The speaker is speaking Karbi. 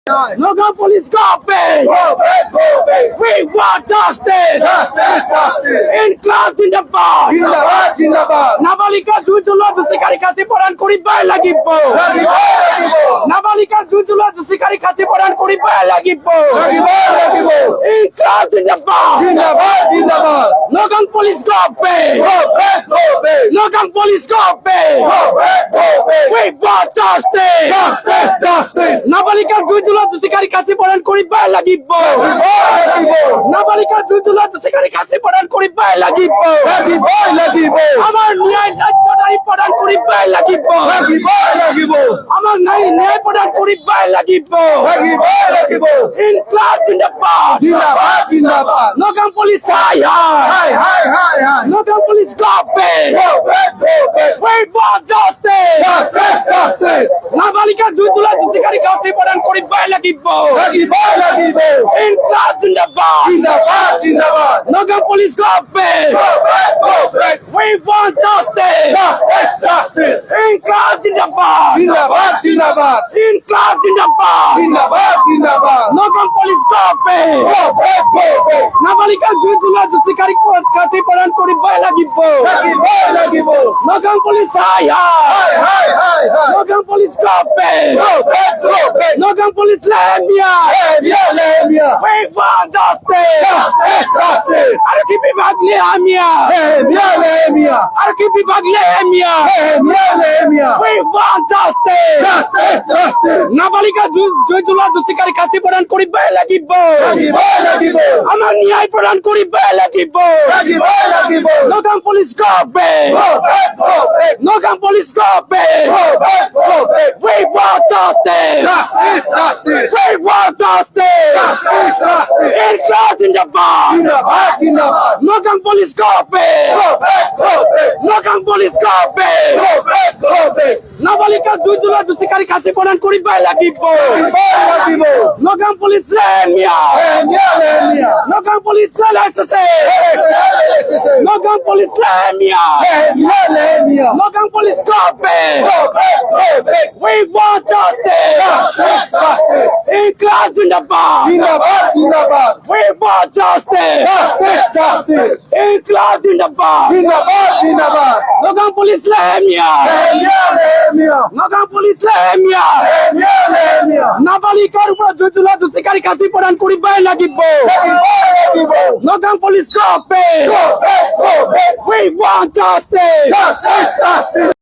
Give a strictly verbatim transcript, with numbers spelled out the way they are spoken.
Nagaon Police, go back! Go back, go back! We want justice! Justice, justice! Inqilab zindabad! Zindabad, zindabad! Nabalikar jui julai দুষ্কৃতিকাৰীক শাস্তি প্ৰদান কৰিবই লাগিব! লাগিবই লাগিব! Nabalikar jui julai দুষ্কৃতিকাৰীক শাস্তি প্ৰদান কৰিবই লাগিব! লাগিবই লাগিব! Inqilab zindabad! Zindabad, zindabad! Nagaon Police, go back! Go back, go back! Nagaon Police, go back! Go back, go back! We want justice! Justice, justice! Nabalikar jui julai দুষ্কৃতিকাৰীক শাস্তি প্ৰদান কৰিবই লাগিব! লাগিবই লাগিব! Nabalikar jui julai দুষ্কৃতিকাৰীক শাস্তি প্ৰদান কৰিবই লাগিব! লাগিবই লাগিব! আমাৰ ন্যায় ন্যায় দাবী প্ৰদান কৰিবই লাগিব! লাগিবই লাগিব! আমাৰ ন্যায় ন্যায় প্ৰদান কৰিবই লাগিব! লাগিবই লাগিব! Inqilab zindabad! Zindabad, zindabad! Nagaon Police, hi hi! Hi hi, hi hi! Nagaon Police, go back! Go back, go back! We want justice! Justice, justice! Nabalikar jui julai দুষ্কৃতিকাৰীক শাস্তি প্ৰদান কৰিবই লাগিব! লাগিবই লাগিব! Inqilab zindabad! Zindabad, zindabad! Nagaon Police, go back! Go back, go back! We want justice! Justice, justice! Inqilab zindabad! Zindabad, zindabad! Inqilab zindabad! Zindabad, zindabad! Nagaon Police, go back! Go back, go back! Nabalikar jui julai দুষ্কৃতিকাৰীক শাস্তি প্ৰদান কৰিবই লাগিব! লাগিবই লাগিব! Nagaon Police, hi hi! Hi hi, hi hi! Nagaon Police, go back! Go back, go back! Nagaon Police, লেহেমীয়া! লেহেমীয়া, লেহেমীয়া! We want justice! Justice, justice! আৰক্ষী বিভাগ লেহেমীয়া! লেহেমীয়া, লেহেমীয়া! আৰক্ষী বিভাগ লেহেমীয়া! লেহেমীয়া, লেহেমীয়া! We want justice! Justice, justice! নাবালিকা জু-, জুই জ্বলোৱা দুষ্কৃতিকাৰীক শাস্তি প্ৰদান কৰিবই লাগিব! লাগিবই লাগিব! আমাক ন্যায় প্ৰদান কৰিবই লাগিব! লাগিবই লাগিব! Nagaon police go back! Go back, go back! Nagaon police go back! Go back, go back! We want justice! Justice, justice! We want justice! Justice, justice! Inqilab জিন্দাবাদ! জিন্দাবাদ, জিন্দাবাদ! Nagaon police go back! Go back, go back! Nagaon police go back! Go back, go back! নাবালিকা জুই জ্বলোৱা দুষ্কৃতিকাৰীক শাস্তি প্ৰদান কৰিবই লাগিব! কৰিবই লাগিব! নগাঁও পুলিচ লেহেমীয়া! লেহেমীয়া, লেহেমীয়া! নগাঁও পুলিচ লেলেচেচে! লেলেচেচে! নগাঁও পুলিচ লেহেমীয়া! লেহেমীয়া, লেহেমীয়া! Nagaon police go back! Go back, go back! We want justice! Justice, justice! Inqilab জিন্দাবাদ! জিন্দাবাদ, জিন্দাবাদ! We want justice! Justice, justice! Inqilab জিন্দাবাদ! জিন্দাবাদ, জিন্দাবাদ! নগাঁও পুলিচ লেহেমীয়া! লেহেমীয়া, লেহেমীয়া! নগাঁও পুলিচ লেহেমীয়া! লেহেমীয়া, লেহেমীয়া! নাবালিকাৰ ওপৰত জুই জ্বলোৱা দুষ্কৃতিকাৰীক শাস্তি প্ৰদান কৰিবই লাগিব! লাগিবই লাগিব! Nagaon police go back! Go back, go back! We want justice! Justice, justice!